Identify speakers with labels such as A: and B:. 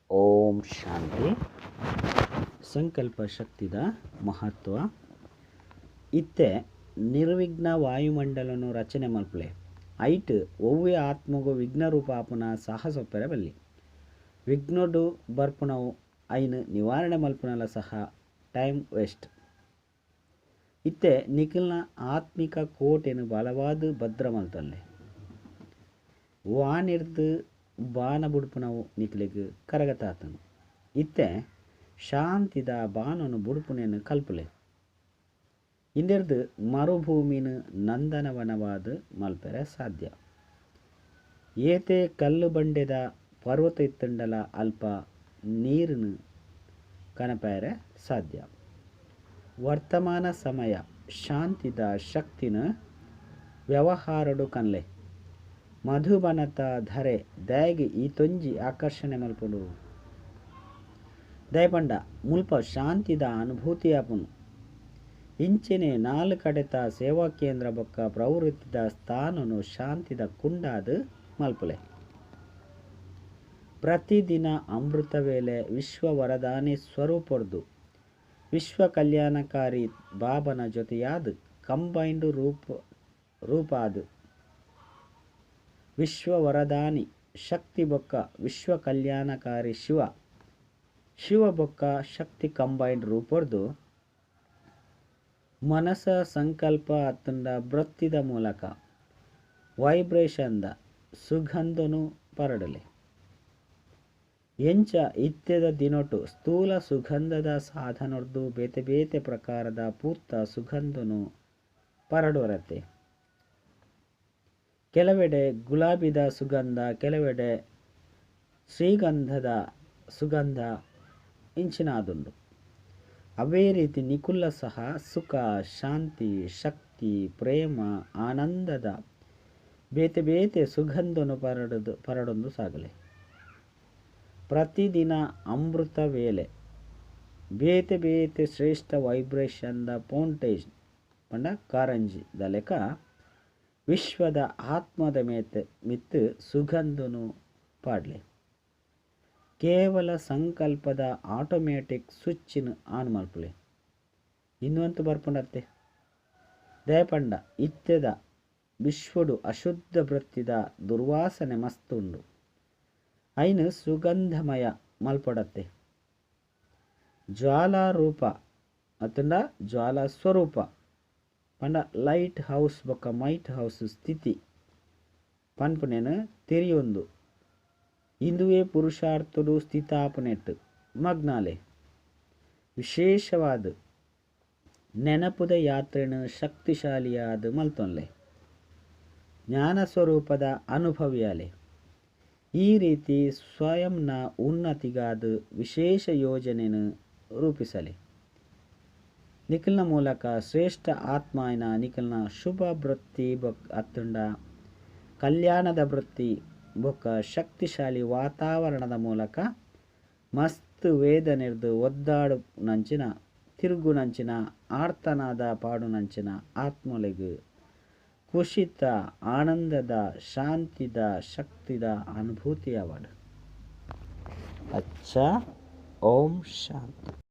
A: ಓಂ ಶಾಂತಿ. ಸಂಕಲ್ಪ ಶಕ್ತಿದ ಮಹತ್ವ. ಇತ್ತೆ ನಿರ್ವಿಘ್ನ ವಾಯುಮಂಡಲನು ರಚನೆ ಮಲ್ಪುಲೆ. ಐಟ್ ಒವ್ವೆ ಆತ್ಮಗು ವಿಘ್ನರೂಪ ಆಪುನ ಸಾಹಸ ಒಪ್ಪೆರೆ ಬಲ್ಲಿ. ವಿಘ್ನೊಡು ಬರ್ಪುನವು ಐನ್ ನಿವಾರಣೆ ಮಲ್ಪುನಲ ಸಹ ಟೈಮ್ ವೇಸ್ಟ್. ಇತ್ತೆ ನಿಖಿಲ್ನ ಆತ್ಮಿಕ ಕೋಟೆನ್ ಬಲವಾದ್ ಭದ್ರ ಮಲ್ತೊನ್ಲೆ. ವಾಣಿರ್ದ್ ಬಾಣ ಬುಡ್ಪುನವು ನಿಕ್ಲೆಗ್ ಕರಗತಾತುಂಡು. ಇತ್ತೆ ಶಾಂತಿದ ಬಾಣೊನು ಬುಡ್ಪುನೆನ್ ಕಲ್ಪುಲೆ. ಇಂದೆರ್ದ್ ಮರುಭೂಮಿನ್ ನಂದನವನವಾದ್ ಮಲ್ಪೆರೆ ಸಾಧ್ಯ. ಏತೆ ಕಲ್ಲು ಬಂಡೆದ ಪರ್ವತ ಇತ್ತುಂಡಲ ಅಲ್ಪ ನೀರಿನ ಕನಪೆರೆ ಸಾಧ್ಯ. ವರ್ತಮಾನ ಸಮಯ ಶಾಂತಿದ ಶಕ್ತಿನ ವ್ಯವಹಾರಡು ಕನ್ಲೆ. ಮಧುಬನತ ಧರೆ ದಾಯೆಗ್ ಈತೊಂಜಿ ಆಕರ್ಷಣೆ ಮಲ್ಪುಂಡು? ದಯಪಂಡ ಮುಲ್ಪ ಶಾಂತಿದ ಅನುಭೂತಿ ಆಪುನು. ಇಂಚೆನೆ ನಾಲ್ ಕಡೆತ ಸೇವಾ ಕೇಂದ್ರ ಬೊಕ್ಕ ಪ್ರವೃತ್ತಿದ ಸ್ಥಾನನು ಶಾಂತಿದ ಕುಂಡಾದ್ ಮಲ್ಪುಲೆ. ಪ್ರತಿದಿನ ಅಮೃತ ವೇಳೆ ವಿಶ್ವ ವರದಾನಿ ಸ್ವರೂಪೊರ್ದು ವಿಶ್ವ ಕಲ್ಯಾಣಕಾರಿ ಬಾಬನ ಜೊತೆಯಾದ ಕಂಬೈನ್ಡ್ ರೂಪ ರೂಪಾದ ವಿಶ್ವ ವರದಾನಿ ಶಕ್ತಿ ಬೊಕ್ಕ ವಿಶ್ವ ಕಲ್ಯಾಣಕಾರಿ ಶಿವ, ಶಿವ ಬೊಕ್ಕ ಶಕ್ತಿ ಕಂಬೈನ್ಡ್ ರೂಪೊರ್ದು ಮನಸ ಸಂಕಲ್ಪ ಅತ್ತಂಡ ವೃತ್ತಿದ ಮೂಲಕ ವೈಬ್ರೇಷನ್ದ ಸುಗಂಧನು ಪರಡಲೆ. ಎಂಚ ಇತ್ತೆದ ದಿನೊಟು ಸ್ಥೂಲ ಸುಗಂಧದ ಸಾಧನೊರ್ದು ಬೇತೆ ಬೇತೆ ಪ್ರಕಾರದ ಪೂತ್ತ ಸುಗಂಧನು ಪರಡುವರತೆ. ಕೆಲವೆಡೆ ಗುಲಾಬಿದ ಸುಗಂಧ, ಕೆಲವೆಡೆ ಶ್ರೀಗಂಧದ ಸುಗಂಧ ಇಂಚಿನಾದುಂಡು. ಅವೇ ರೀತಿ ನಿಕುಲ್ಲ ಸಹ ಸುಖ, ಶಾಂತಿ, ಶಕ್ತಿ, ಪ್ರೇಮ, ಆನಂದದ ಬೇತೆ ಬೇತೆ ಸುಗಂಧನು ಪರಡದು ಪರಡೊಂದು ಸಾಗಲೆ. ಪ್ರತಿದಿನ ಅಮೃತ ವೇಳೆ ಬೇತೆ ಬೇತೆ ಶ್ರೇಷ್ಠ ವೈಬ್ರೇಷನ್ದ ಪೌಂಟೇಜ್ ಪಂಡ ಕಾರಂಜಿ ದ ಲೆಕ್ಕ ವಿಶ್ವದ ಆತ್ಮದ ಮೇತೆ ಮಿತ್ತು ಸುಗಂಧನು ಪಾಡ್ಲೆ. ಕೇವಲ ಸಂಕಲ್ಪದ ಆಟೋಮ್ಯಾಟಿಕ್ ಸ್ವಿಚ್ನ್ ಆನ್ ಮಲ್ಪುಲೆ. ಇಂದು ಬರ್ಪುಂಡತ್ತೆ. ದಯಪಂಡ ಇತ್ತೆದ ವಿಶ್ವಡು ಅಶುದ್ಧ ವೃತ್ತಿದ ದುರ್ವಾಸನೆ ಮಸ್ತ್ ಉಂಡು. ಐನ್ ಸುಗಂಧಮಯ ಮಲ್ಪಡತ್ತೆ. ಜ್ವಾಲಾರೂಪ ಅತ್ತಂಡ ಜ್ವಾಲಾ ಸ್ವರೂಪ ಪಂಡ ಲೈಟ್ ಹೌಸ್ ಬೊಕ್ಕ ಮೈಟ್ ಹೌಸ್ ಸ್ಥಿತಿ ಪನ್ಪುನೇನು ತೆರಿಯೊಂದು ಇಂದುವೇ ಪುರುಷಾರ್ಥಡು ಸ್ಥಿತಾಪನೆಟ್ ಮಗ್ನಾಲೆ. ವಿಶೇಷವಾದ ನೆನಪುದ ಯಾತ್ರೆನ ಶಕ್ತಿಶಾಲಿಯಾದ ಮಲ್ತೊನ್ಲೆ. ಜ್ಞಾನ ಸ್ವರೂಪದ ಅನುಭವಿಯಾಲೆ. ಈ ರೀತಿ ಸ್ವಯಂನ ಉನ್ನತಿಗಾದ ವಿಶೇಷ ಯೋಜನೆಯನ್ನು ರೂಪಿಸಲೆ. ನಿಖಿಲ್ನ ಮೂಲಕ ಶ್ರೇಷ್ಠ ಆತ್ಮಾಯನ ನಿಖಿಲ್ನ ಶುಭ ವೃತ್ತಿ ಬೊಕ್ ಅತ್ತಂಡ ಕಲ್ಯಾಣದ ವೃತ್ತಿ ಬೊಕ್ಕ ಶಕ್ತಿಶಾಲಿ ವಾತಾವರಣದ ಮೂಲಕ ಮಸ್ತ್ ವೇದನೆರ್ದು ಒದ್ದಾಡು ನಂಚಿನ ತಿರುಗುನಂಚಿನ ಆರ್ತನಾದ ಪಾಡುನಂಚಿನ ಆತ್ಮಲೆಗ್ ಖುಷಿತ ಆನಂದದ ಶಾಂತಿದ ಶಕ್ತಿದ ಅನುಭೂತಿ ಆವಡ್. ಅಚ್ಚಾ, ಓಂ ಶಾಂತಿ.